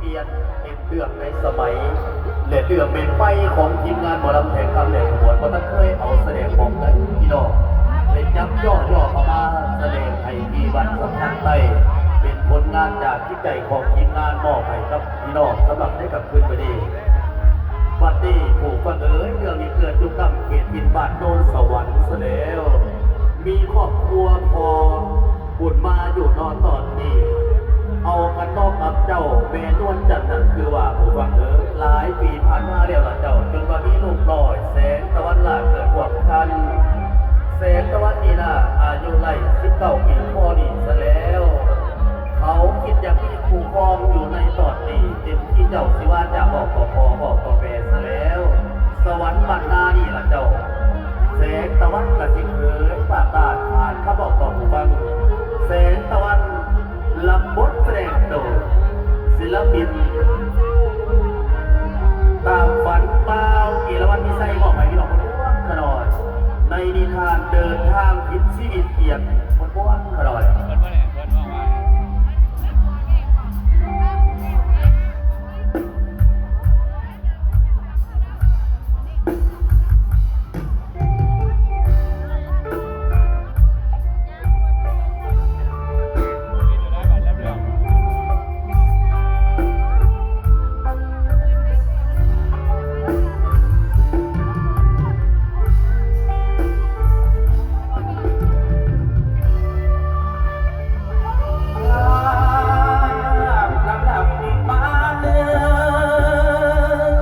ປ່ຽນເປັນເລື່ອງໃນສະໄໝ ແລະ ເລື່ອງເປັນໄປຂອງທີມງານໝໍລຳແທນຄຳ ແລະ ຂະບວນບໍ່ທັນເຄີຍເອົາສະແດງຂອງໃດພີ່ນ້ອງ ໄດ້ຈັບຍໍ່ໆເຂົ້າມາສະແດງໃຫ້ທີ່ວັດສຳພັນໃຕ້ ເປັນຜົນງານຈາກຈິດໃຈຂອງທີມງານມອບໃຫ້ກັບ ພີ່ນ້ອງສຳລັບໃນຄ່ຳຄືນມື້ນີ້. ບັດນີ້ຜູ້ຟັງເອີຍ ເລື່ອງນີ້ເກີດຢູ່ກ້ຳເຂດຖິ່ນບ້ານໂນນສະຫວັນຊະແລ້ວ. ມີຄອບຄົວພໍ່ບຸນມາຢູ່ເນາະຕອນນີ້ ເອົາກັນເນາະກັບເຈົ້າແມ່ນວນຈັນນັ້ນ ຄືວ່າຜູ້ຟັງເອີຍ ຫຼາຍປີຜ່ານມາແລ້ວລະເຈົ້າ ຈົນວ່າມີລູກນ້ອຍ ແສງຕາວັນລະເກີດພວບພັນ. ແສງຕາວັນນີ້ນະ ອາຍຸໄດ້ສິບເກົ້າປີພໍດີຊະແລ້ວ. ເຂົາຄິດຢາກມີຄູ່ຄອງຢູ່ໃນຕອນນີ້ ເຕັມທີ່ເຈົ້າຊິວ່າຈະບອກຕໍ່ພໍ່ບອກຕໍ່ແມ່ຊະແລ້ວ. ສະຫວັນບ້ານນານີ້ລະເຈົ້າ ແສງຕາວັນກະຊິເຜີຍປາກຕາຜ່ານຄຳເວົ້າຕໍ່ຫູຟັງ. ແສງຕາວັນ ລັບບົດສະແດງໂດຍ ສິນລະປິນ ຕາມຝັນ ບ່າວ ເອລາວັນ ມີໄຊ ມອບໃຫ້ພີ່ນ້ອງເພິ່ນຂະນ້ອຍ ໃນນິທານເດີນທາງຜິດຊີວິດ ປຽກມ່ວນໆ.